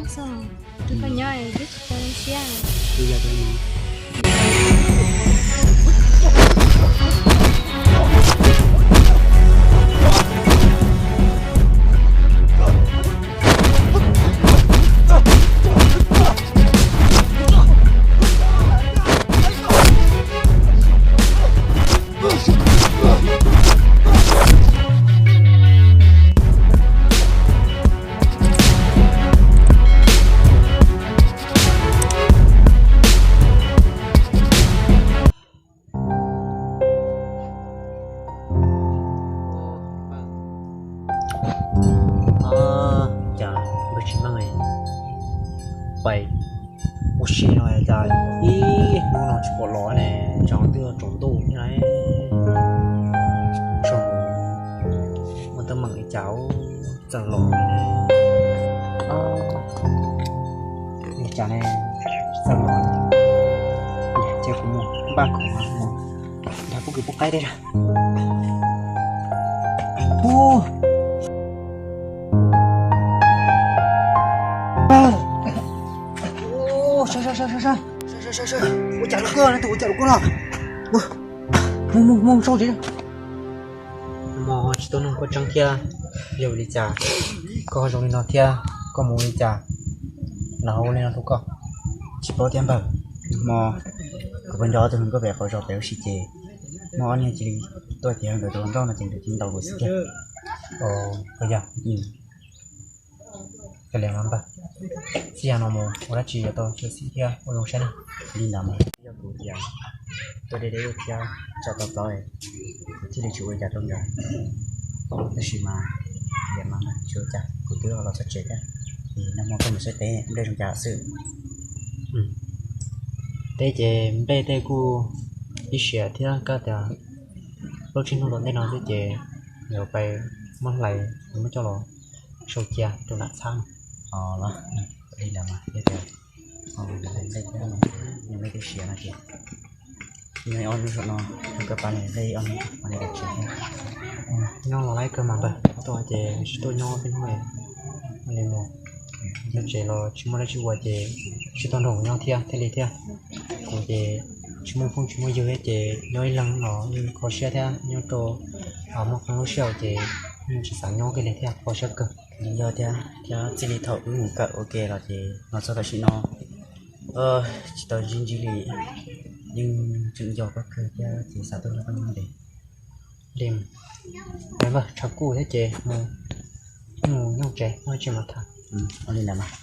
Txog, tus koj nyob twb tsis tau siab. Cas npawg tsis meej, pais ua si no cas ib hnub no tsis pom los ne, tsam twb tsaus ntuj thiab na. Tsaus, muaj teeb meem li cas txawm los li cas ne, txawm los. Ces kuv mus npaj khoom mus nrog pub kwv pub qaib tej zog. Ua cas lus koj no, tus ua cas lus koj no. Mus mus mus sau tsev. Hmo tsis tau nug koj tseeb thiab, yog vim li cas koj ho zoo li no thiab, koj mus li cas los ho ua li no rau koj? Tsis paub thiab npawg. Hmo kuv pheej nco ob tug hluas nkauj pem qhov zos pem ua si ces muaj ob niag cia li tuaj ces nkawd tus hluas nraug no ces nkawd cia li ntaus kuv xwb tiag. Koj yog, koj liam mas npawg, txij no mus ua dab tsi yuav tau txiav txim thiab ua zoo saib na. Li ntawd mas yog kuv tias tuaj deb deb thiab tsam tau plaub kuv thiaj li tsis ua li cas rau nkawd. Tab sis mas liam mas tsis ua cas, kuv twb los txog tsev thiab, es nag hmo tuaj mus saib teb nplej zoo cas xwb. Teb ces nplej tej kuj ib siav thiab, kab tias plaub tsib hnub tom ntej no xwb ces yuav pais muab hlais, yuav muab coj los sau cia rau nram txhab no. Li ntawd mas yog tias nplej thiab, nplej twb siav no ces nyob ob hnub saum no, koj pab nplej ob hnub, nyob los laib kawg mas npawg, tuaj ces tsis tuaj nyob peb hnub li mus. Nyob tsev los tsis muaj dab tsi ua ces tsis tau nrog kuv nyob thiab thiaj li thiab. Kuv ces tsis muaj phooj tsis muaj ywg thiab ces nyob ib leeg los yeej kho siab thiab, nyob rau muaj qee lub sij hawm ces yeej tsis xav nyob kiag li thiab, kho siab kawg. Yog thiab, thiab txij li thaum wb mus kawm ua ke los ces los txog tam sim no tsis tau sib ntsib li, yeej tseem nco koj kawg thiab ces xav tuaj nrog koj nyob ntev li. Npawg, tshav kub thiab ces mus, mus nyob tsev, muaj dab tsi mam tham. Ua li ntawd mas.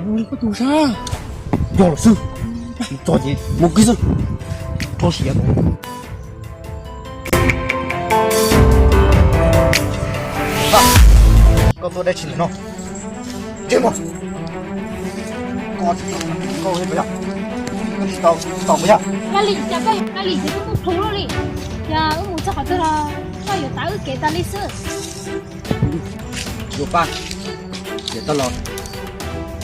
Koj tus sab. Yog los xwb. Tso ces mus kiag xwb. Rho siav. Koj tuaj dab tsi ntawm no? Ntsej muag. Koj, koj, koj tsis tau, tsis tau mus yog? Kali cas koj, Kali ces koj kuj plhu luaj li. Cas wb mus txog qhov twg los koj yuav tav wb kev tas li xwb. Yuav Paj, ces tau los,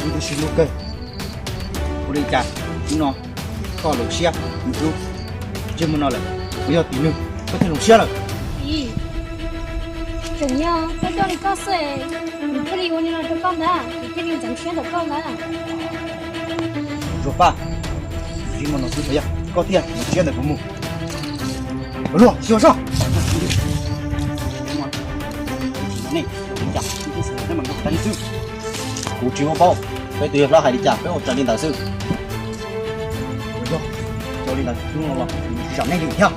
wb twb sib hlub kawg. Ua li cas hnub no koj hloov siab mus hlub ntsej muag no lawm? Kuv yog tim nws koj thiaj hloov siab lawm. Is, tseem yog koj coj li koj xwb, kuv thiaj li ua li no rau koj ntag, kuv thiaj li ntxeev siab ntawm koj ntag. Yuav Paj, ntsej muag no xwb puas yog koj thiaj hloov siab ntawm kuv mus? Luag, xyuas soj. Kuv tsis ua paub, peb tus yawg hlob hais li cas peb ua raws li ntawd xwb. Ua yog, ua li ntawd hnub no los tsis zam nej li thiab.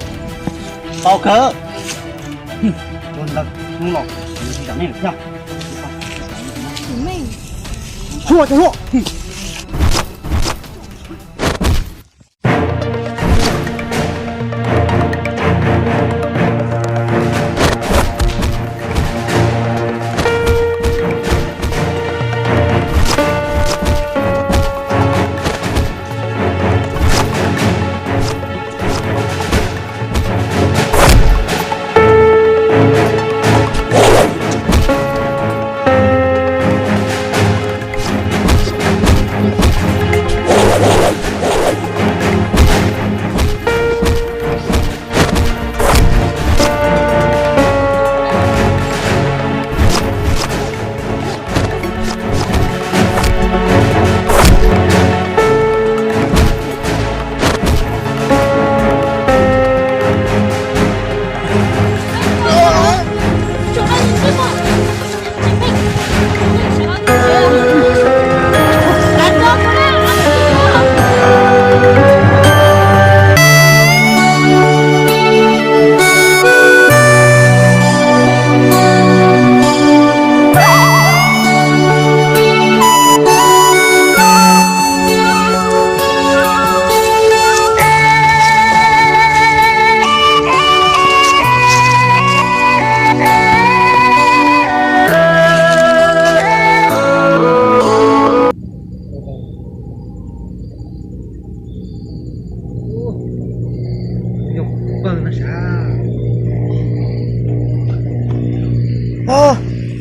Tau kawg. Ua li ntawd hnub no tsis zam nej li thiab. Txhua cov hluas.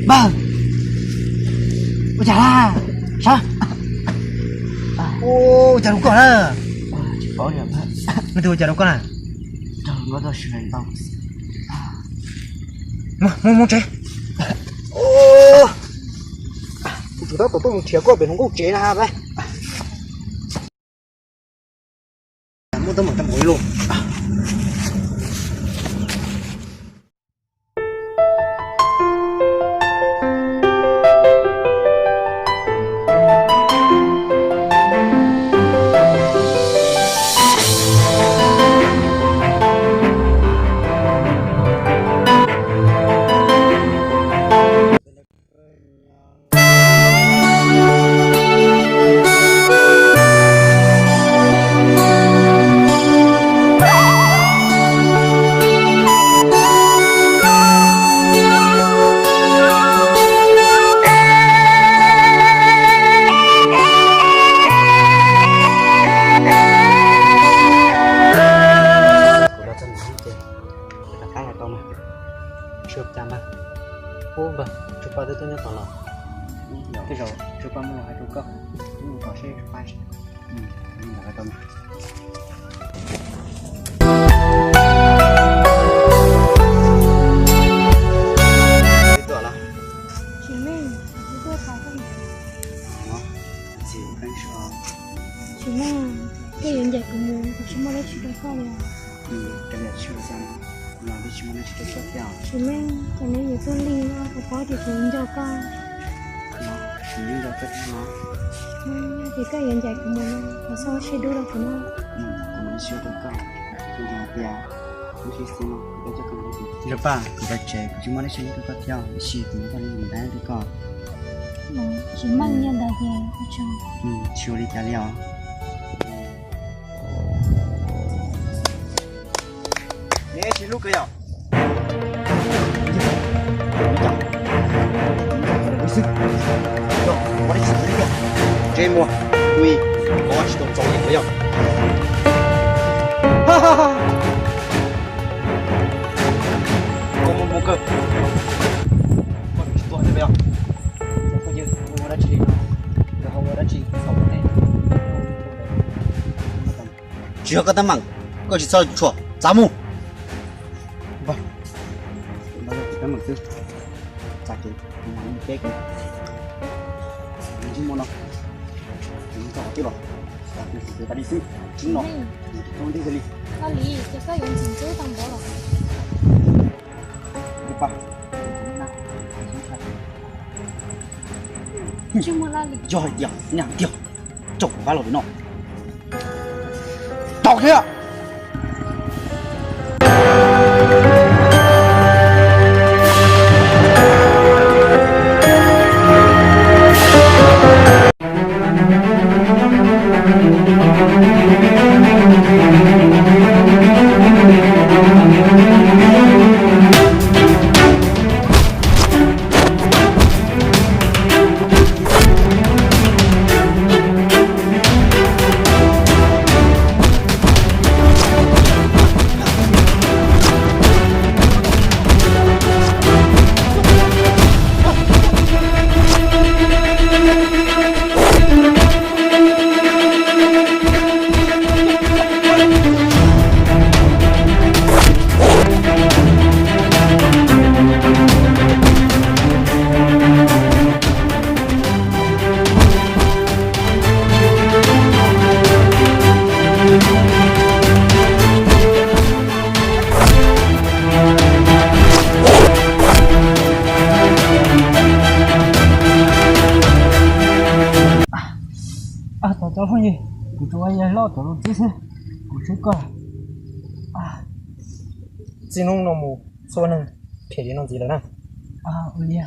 Npawg, ua cas lawm? Sab, ua cas rau koj na? Tsis paub li. Nws twb ua cas rau koj na? Mus, mus, mus tsev. Kuv tsum tab tom tuaj mus nrhiav koj pem hauv nkuaj tsev na. Muaj teeb meem tau mus lauj. Kuv los txog ntawm no ces rov qab los tau mas. Tsis ua cas npawg, ub npawg, Tsua Paj twb tuaj nyob tod los. Tej zaum Tsua Paj muaj lus hais rau koj, wb mus tom seb Tsua Paj. Ntawm no tau mas. Twb tuaj los? Tsis meej, kuv tuaj tham koj. Tsis meej, koj yuav ncaim kuv mus, kuv tsis muaj dab tsi rau koj li. Tsis meej, cov neb yuav tuaj lig no, kuv paub tias kuv nco koj. Ces koj yuav ncaim kuv mus, kuv txhob sib dub rau kuv na. Ntsuag Paj, kuv pais tsev, kuv tsis muaj dab tsi rau koj thiab, tab sis kuv muab koj li ntawd rau koj. Tsis meej li ntawd ces ua tsaug. Tsis ua li cas li os. Neb tsis hlub kuv yom? Ntsej muag, ui, koj tsis tau txaus li yom? Koj muaj hmoo kawg, koj tsis tuaj li yom? Cov phooj ywg, ua dab tsi li no? Yog ho ua dab tsi txhaum nej? Tsis yog koj teeb meem, koj tsis txhob tshua, txav mus. Npawg, no yog kuv teeb meem xwb, txav ces kuv mam li teb kuv. Ntsej muag no, kuv txog qhov twg los, kuv tas li xwb, tsis no, kuv tsis tau ntej li. Laj Lis, ces koj yuav ntxim ntxub tau npaum los? Yog hais tias nej hais tiag, tso kuv pab los pem no. Tau thiab. Thov txim cov phooj ywg, kuv tsuas ua yawg loj tuav lus txib xwb, kuv tshwj koj. Txij hnub no mus txhua neeg phem li no ntxiv lawm na. Ua li.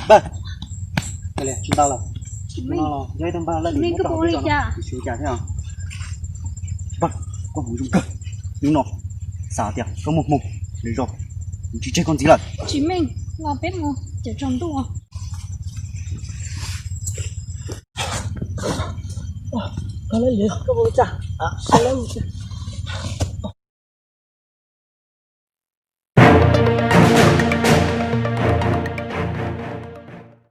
Npawg, tsis ntau lawm. Tsis meej. Yog ib tug npawg lawm li, koj ua li cas thiab? Npawg, koj hmoov zoo kawg. Hnub no xav tias koj muaj hmoo, lwm zaus kuv tsis tseg koj ntxiv lawm. Tsis meej, los peb mus cawm tsaus ntuj. Koj ua li cas?